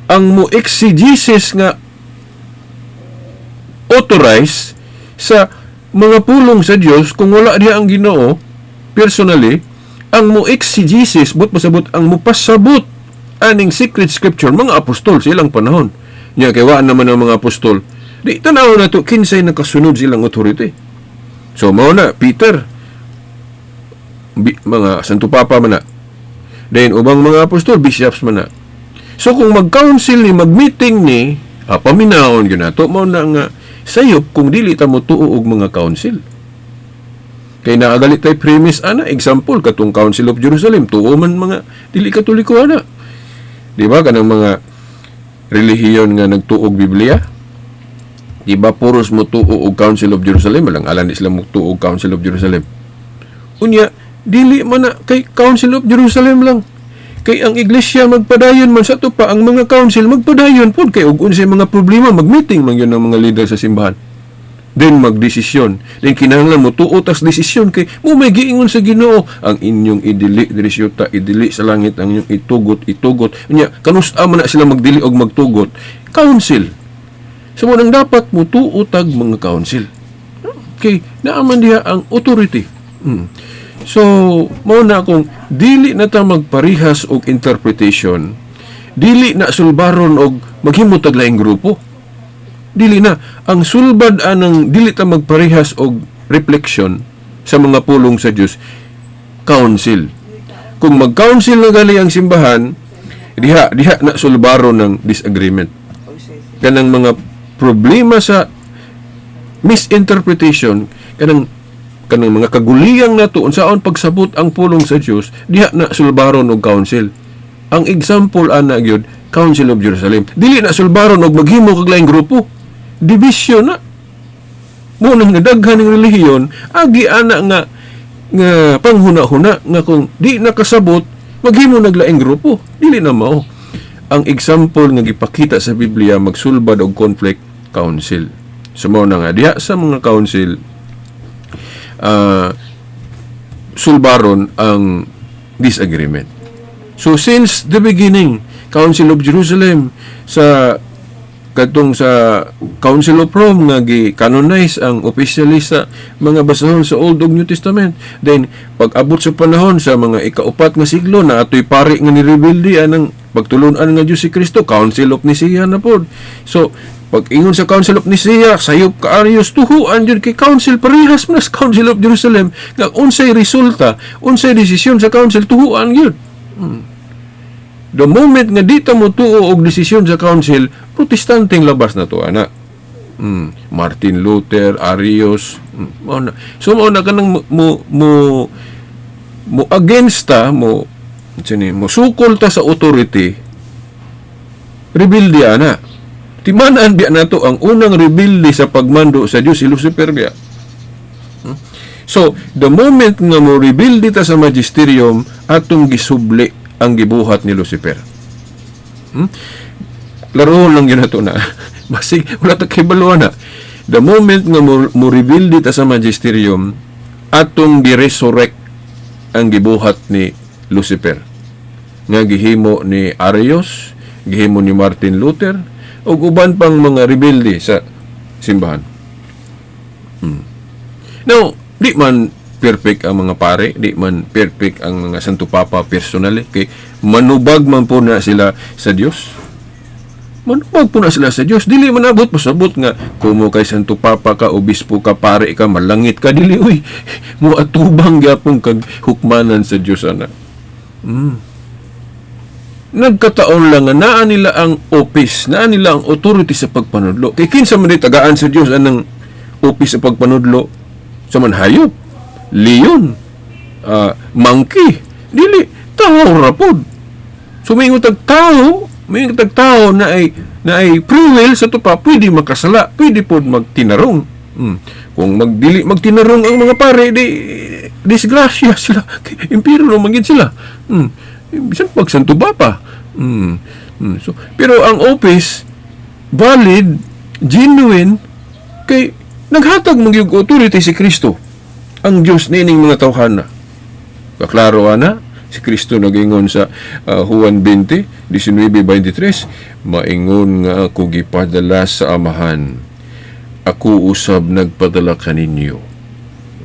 ang mo exegesis nga authorize sa mga pulong sa Dios kung wala diha ang Ginoo personally, ang mo exegesis, but pasabot, ang mopasabot aning sacred scripture, mga apostol sa ilang panahon nya. Kay wa naman ang mga apostol, di tanaw na to kinsay nakasunod silang authority. So mao na Peter, mga Santo Papa man na, then ubang mga apostol, bishops man na. So kung mag-council ni, mag-meeting ni, paminawon gyud nato. Mao na nga sayop kung dili ta mo tuo og mga council. Kay naagalit tay premise ana, example katong Council of Jerusalem, tuo man mga dili Katoliko ana. Di ba kanang mga relihiyon nga nagtuog Biblia? Di ba puros mo tuo og Council of Jerusalem, walang alan di sila mo tuo og Council of Jerusalem. Unya, dili man na kay Council of Jerusalem lang. Kay ang iglesia magpadayon man sa to pa, ang mga council magpadayon pud, kay og unsay mga problema, mag-meeting man yun ang mga leader sa simbahan. Then magdesisyon. Then kinahanglan mo tuo tas desisyon kay mo may giingon sa Ginoo, ang inyong idili diri sa yuta, idili sa langit, ang inyong itugot, itugot. Unya kanus-a man na sila magdili og magtugot? Council. So mao nang dapat mo tuo tag mga council. Okay, naa man diha ang authority. So, mao na kung dili na ta magparihas og interpretation, dili na sulbaron og maghimo tag laing grupo. Dili na ang sulbad anang dili ta magparihas og reflection sa mga pulong sa Dios, council. Kung mag-council na gali ang simbahan, diha diha na sulbaron ng disagreement. Kanang mga problema sa misinterpretation, kanang kanang mga kaguliyang nato unsaon pagsabot ang pulong sa Dios, diha na sulbaron og council. Ang example ana gyud Council of Jerusalem. Dili na sulbaron og maghimo kag laing grupo. Division na. Mao nang nadaghan ng relihiyon, agi ana nga panghuna-huna nga kung di nakasabot, maghimo nag laing grupo. Dili na mao. Ang example nga gipakita sa Biblia magsulbad og conflict, council. So mao na nga diha sa mga council sulbaron ang disagreement. So since the beginning, Council of Jerusalem, sa kadtong sa Council of Rome nga gi-canonize ang officially sa mga basahon sa Old ug New Testament. Then pag abot sa panahon sa mga ikaupat nga siglo na atoy pari nga nirebelde anang pagtulunan nga Dios si Kristo, Council of Nicaea na pod. So pag ingon sa Council of Nicaea, sayop ka Arius, tuhuan jud kay council, parehas man sa Council of Jerusalem nga unsay resulta, unsay desisyon sa council, tuhuan gyud. The moment nga di ta mo tuo og desisyon sa council, Protestanteng labas na to ana. Martin Luther, Arius, mao na. So mao na kanang mo against ta mo, unsa ni, mo sukol ta sa authority, rebelde ana. Timan-an biya nato ang unang rebelde sa pagmando sa Dios, si Lucifer biya. So, the moment nga mo rebelde ta sa magisterium, atong gisubli ang gibuhat ni Lucifer. Laro lang yun nato na. Basig, wala ta kibalo na. The moment nga mo rebelde ta sa magisterium, atong gi-resurrect ang gibuhat ni Lucifer. Nga gihimo ni Arius, gihimo ni Martin Luther, ug uban pang mga rebelde sa simbahan. Now, di man perfect ang mga pare, di man perfect ang mga Santo Papa personally, kay manubag man po na sila sa Dios. Manubag po na sila sa Dios. Dili man abot pasabot nga kumo kay Santo Papa ka, obispo ka, pare ka, malangit ka, dili uy. Mo atubang gyapon kag hukmanan sa Dios ana. Nagkataon lang nga naa nila ang office, naa nila ang authority sa pagpanudlo. Kay kinsa man di tagaan sa Dios anang office sa pagpanudlo? Sa manhayop, leon, monkey, dili, tao ra pod. So may tag tao, may tag tao na ay free will sa tupa, pwede makasala, pwede pod magtinarong. Kung magdili magtinarong ang mga pare, di disgrasya sila. Impyerno man gyud sila. Bisan pag Santo Papa. So, pero ang office valid, genuine, kay naghatag man gyud authority si Kristo. Ang Dios nining mga tawhana. Kaklaro ana, si Kristo nagingon sa Juan 20, 19-23, "Maingon nga ako gipadala sa Amahan, ako usab nagpadala kaninyo."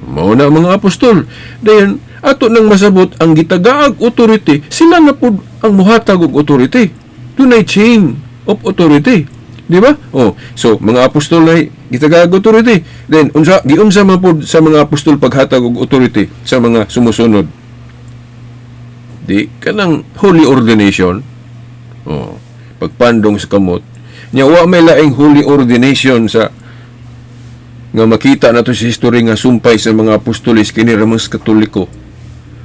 Mao na ang mga apostol. Dayon, ato nang masabot ang gitagaag authority, sila na pud ang muhatag og authority. Dunay chain of authority. Di ba? Oh, so mga apostol ay gitagaag authority. Then unsa giunsa man pud sa mga apostol paghatag og authority sa mga sumusunod? Di kanang holy ordination. Oh, pagpandong sa kamot. Nya wa may laing holy ordination sa nga makita nato sa history nga sumpay sa mga apostoles, kini ra mas Katoliko.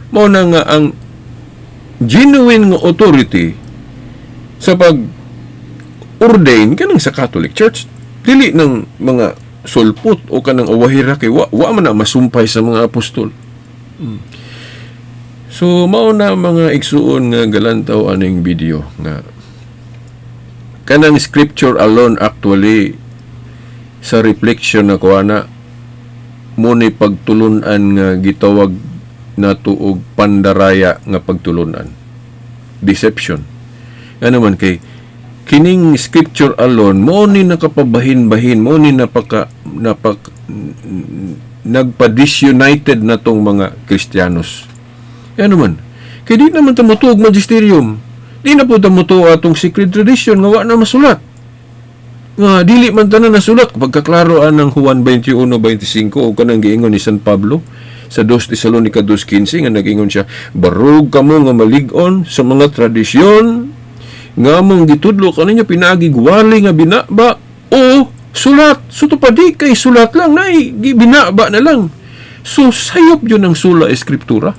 Mao na nga ang genuine nga authority sa pag ordain kanang sa Catholic Church, dili ng mga sulpot o kanang awahira, kay wa man na masumpay sa mga apostol. So mao na, mga igsuon nga galantaw aning video nga kanang scripture alone. Actually, sa reflection na ko ana mo ni pagtulunan nga gitawag nato og pandaraya nga pagtulunan, deception. Nga naman kay kining scripture alone mo ni nakapabahin-bahin, mo ni napaka napak nagpa-disunited na tong mga Kristiyanos. Yan naman kay di naman ta motuo og magisterium, di na po ta motuo atong secret tradition nga wa na masulat, nga dili man tanan nasulat, pagkaklaro anang Juan 21:25 o kanang giingon ni San Pablo sa 2 Tesalonica 2:15 nga nagingon siya, "Barog kamo nga malig-on sa mga tradisyon nga among gitudlo kaninyo pinaagi wali nga binaba o sulat." So pa di kay sulat lang na binaba na lang. So sayop yun ang sola escriptura,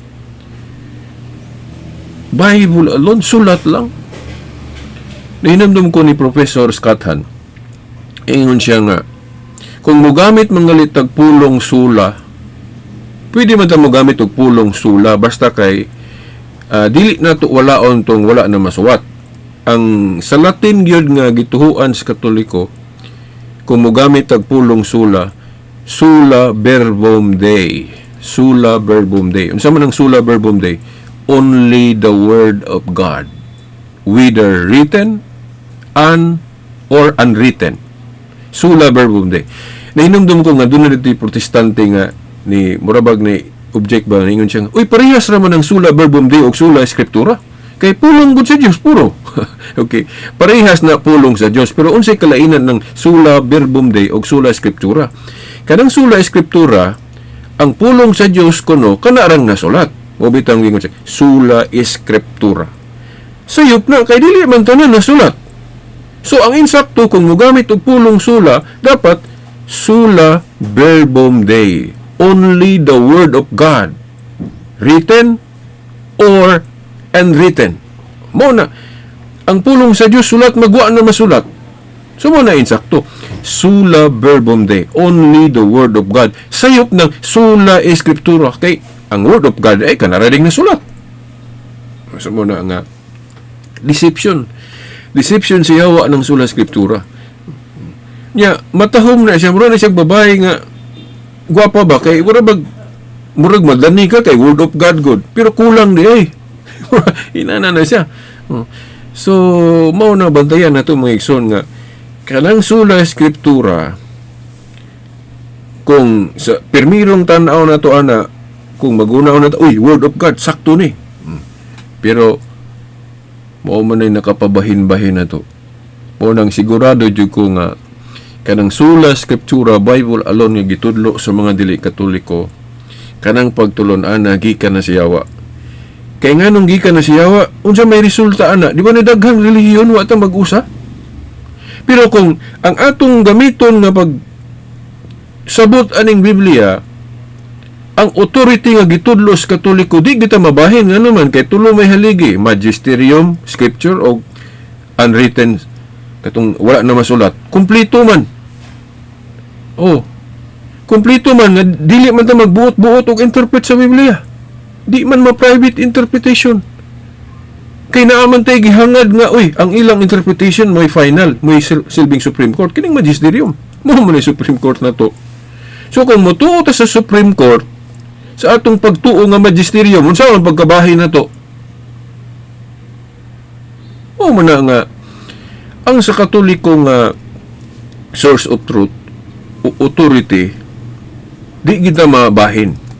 Bible alone, sulat lang. Nahinumdum ko ni Professor Scott Hahn, ingon siya nga, kung mogamit mga litag pulong sula, pwede man ta mogamit og pulong sula basta kay dili na to walaon tong wala na masuwat. Ang sa Latin gyud nga gituhuan sa Katoliko, kung mogamit og pulong sula, sola verbum Dei. Sola verbum Dei. Unsa man ang sola verbum Dei? Only the word of God, whether written or unwritten. Sola verbum Dei. Nahinumdum ko nga doon na dito Protestante nga ni murabag ni object ba, ningon siya, "Uy, parehas ra man ang sola verbum Dei og sola scriptura. Kay pulong gud sa Dios puro." Okay. Parehas na pulong sa Dios, pero unsay kalainan ng sola verbum Dei og sola scriptura? Kanang sola scriptura, ang pulong sa Dios kuno kana rang nasulat. Mo bitang gingon siya, sola scriptura. Sayop na kay dili man tanan nasulat. So ang insakto kung mogamit og pulong sula, dapat sola verbum Dei. Only the word of God, written or unwritten. Mo na ang pulong sa Dios, sulat magwa na masulat. So mo na insakto. Sola verbum Dei, only the word of God. Sayop ng sola scriptura kay ang word of God ay kanara ding nasulat. So mo na nga deception. Deception siya wa ng sola scriptura. Nya matahom na siya, mura na siya babae nga gwapa ba, kay mura bag murag madani ka kay word of God good. Pero kulang di ay. Inana na siya. Oh. So mao na, bantayan nato, mga igsoon, nga kanang sola scriptura, kung sa pirmirong tan-aw na to ana, kung magunaw na to, uy, word of God, sakto ni. Pero mao man ay nakapabahin-bahin na to. Mao nang sigurado jud ko nga kanang sola scriptura, Bible alone nga gitudlo sa mga dili Katoliko, kanang pagtulon-an gikan na sa yawa. Kay nganong gikan na sa yawa? Unsa may resulta ana? Di ba na daghang relihiyon, wa ta mag-usa? Pero kung ang atong gamiton nga pag sabot aning Biblia, ang authority nga gitudlo sa Katoliko, di kita mabahin. Nga naman kay tulo may haligi: magisterium, scripture o unwritten, katong wala na masulat. Kumpleto man, oh, kumpleto man nga dili man ta magbuot-buot og interpret sa Biblia. Di man ma-private interpretation kay naa man tay gihangad nga, uy, ang ilang interpretation may final, may silbing Supreme Court. Kining magisterium mo man ay Supreme Court na to. So kung motuo ta sa Supreme Court sa atong pagtuo nga magisterium, unsa man pagkabahin na to? O man na nga ang sa Katoliko nga source of truth o authority, di kita mabahin.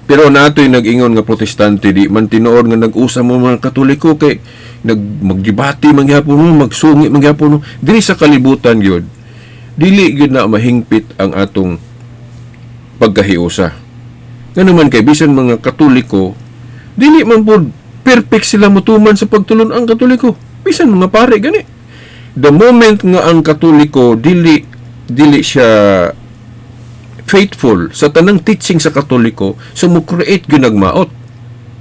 Pero natoy nag-ingon nga Protestante, di man tinuod nga nag-usa mo mga Katoliko kay nag magdebate man gyapon mo, magsungi man gyapon mo. Diri sa kalibutan gyud, dili gyud na mahingpit ang atong pagkahiusa. Nga naman kay bisan mga Katoliko, dili man pod perfect sila mutuman sa pagtulon ang Katoliko. Bisan mga pare gani. The moment nga ang Katoliko dili siya faithful sa tanang teaching sa Katoliko, so mo create gyud nagmaot.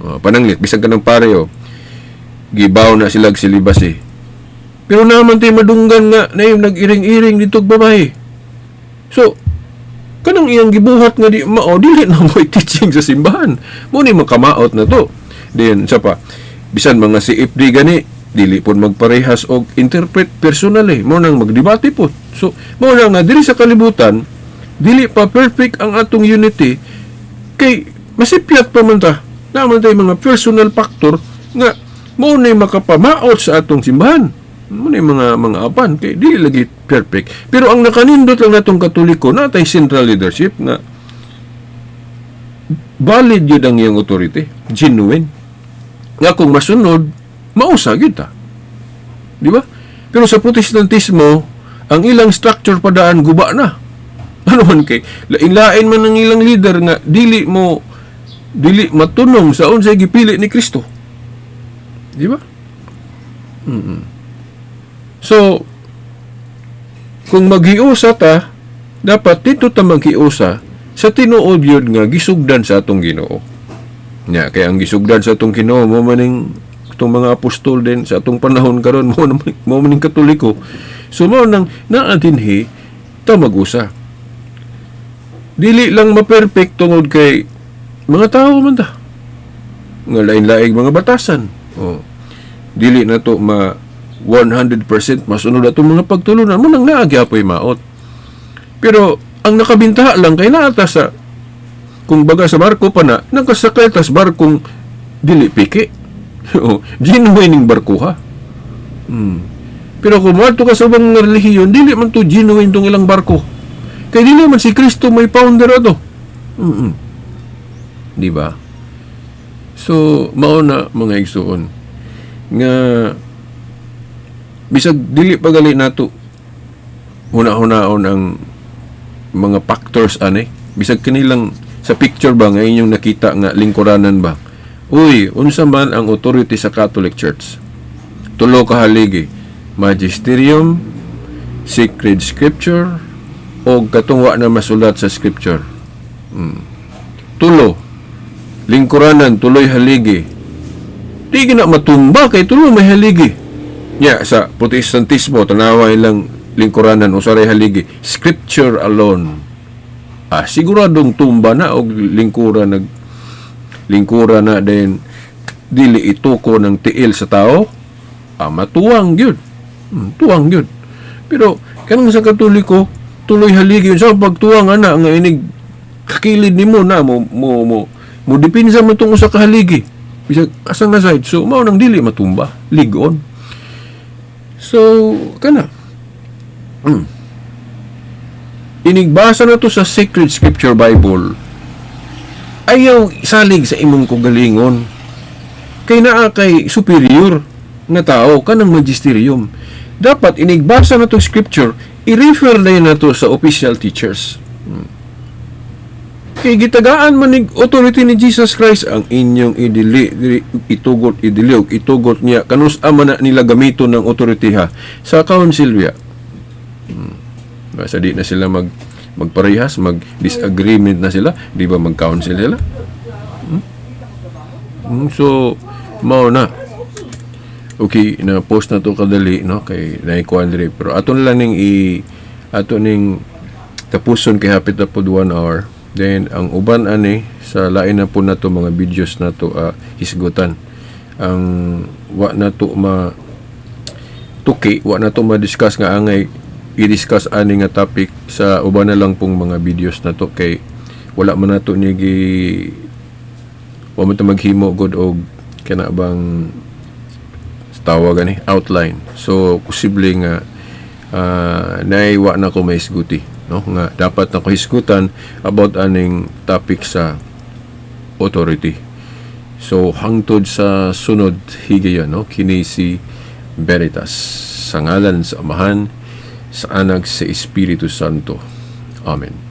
Oh, pananglit bisan ka ng pare, oh, gibaw na sila celibacy. Pero naman tayo madunggan nga na yung nag-iring-iring dito babae. So, kanang iyang gibuhat nga di mao, dili na mo teaching sa simbahan. Mo ni makamaot na to. Then sa pa, bisan mga CFD gani, dili pod magparehas og interpret personally. Mo nang magdebate po. So, mo na nga diri sa kalibutan, dili pa perfect ang atong unity kay masipyat pa man ta. Naman tayo mga personal factor nga mo na makapamaot sa atong simbahan. Mo na mga apan kay dili lagi perfect. Pero ang nakanindot lang natong Katoliko, natay central leadership nga valid yun ang iyang authority, genuine. Nga kung masunod, mausa gyud ta. Di ba? Pero sa Protestantismo, ang ilang structure padaan guba na. Ano man kay lain-lain man ang ilang leader nga dili matunong sa unsay gipili ni Kristo. Di ba? So, kung maghiusa ta, dapat dito ta maghiusa sa tinuod yun nga gisugdan sa atong Ginoo. Nya, kaya ang gisugdan sa atong Ginoo mo maning Itong mga apostol din sa atong panahon karon mao man ning Katoliko. So mao nang naa dinhi ta mag-usa. Dili lang ma-perfect tungod kay mga tao man ta nga lain-laing mga batasan. Oh. Dili na to ma 100% masunod atong mga pagtulunan mao nang naa gyapoy maot. Pero ang nakabintaha lang kay naa ta sa, kung baga, sa barko pa na, nakasakay tas barkong dili piki. Oh, genuine ning barkuha. Pero kung moadto ka sa ubang relihiyon, dili man to genuine tong ilang barko. Kay dili man si Kristo may founder ato. Di ba? So, mao na, mga igsuon, nga bisag dili pa gali nato huna-hunaon ang mga factors ani, bisag kanilang sa picture ba nga inyong nakita nga lingkuranan ba, uy, unsa man ang authority sa Catholic Church? Tulo ka haligi: magisterium, sacred scripture, o katong wa na masulat sa scripture. Tulo lingkuranan, tuloy haligi. Di gina matumba kay tulo may haligi. Nya sa Protestantismo, tanawa ilang lingkuranan, usa ray haligi, scripture alone. Ah, siguradong tumba na og lingkuran, nag lingkuran na din, dili ituko ng tiil sa tao, ah, matuwang gyud. Tuwang gyud. Pero kanang sa Katoliko, tuloy haligi, sa pagtuwang ana nga inig kakilid nimo na mo dipinsa mo tong usa ka haligi bisag asa nga side. So mao nang dili matumba, ligon. So kana inigbasa na to sa Sacred Scripture Bible, ayaw salig sa imong kaugalingon kay naa kay superior nga tao, kanang magisterium. Dapat inigbasa na to scripture, i-refer na na to sa official teachers. Kay gitagaan man nig authority ni Jesus Christ ang inyong idili dili, itugot, idili og itugot niya. Kanus man na nila gamiton ng authority ha? Sa council biya. Basta di na sila magparehas, mag disagreement na sila, di ba mag-council sila? So mao na. Okay, na post na to kadali, no, kay naikuan diri, pero ato na lang ning i ato ning tapuson kay hapit na pod 1 hour. Then ang uban ani sa lain na po nato mga videos na to hisgutan. Ang wa na to ma tuki, wa na to ma-discuss nga angay i-discuss ani nga topic, sa uban na lang pong mga videos na to kay wala man nato ni gi wa man to maghimo god og kana bang tawag ani outline. So posible nga naay wa na ko mahisguti, no, nga dapat na ko hisgutan about aning topic sa authority. So hangtod sa sunod higayon, no, kini si Veritas, sa ngalan sa Amahan, sa Anak, sa Espiritu Santo. Amen.